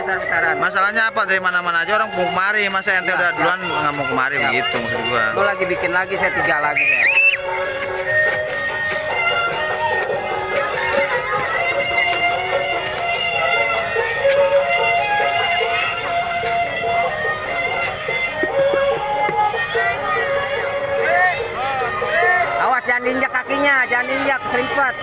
besar-besaran. Masalahnya apa, dari mana-mana aja orang mau kemari, masa ente udah duluan nggak mau kemari begitu maksud gua. Gue lagi bikin lagi, saya 3 lagi saya. Awas jangan diinjak kakinya, jangan diinjak, seripet.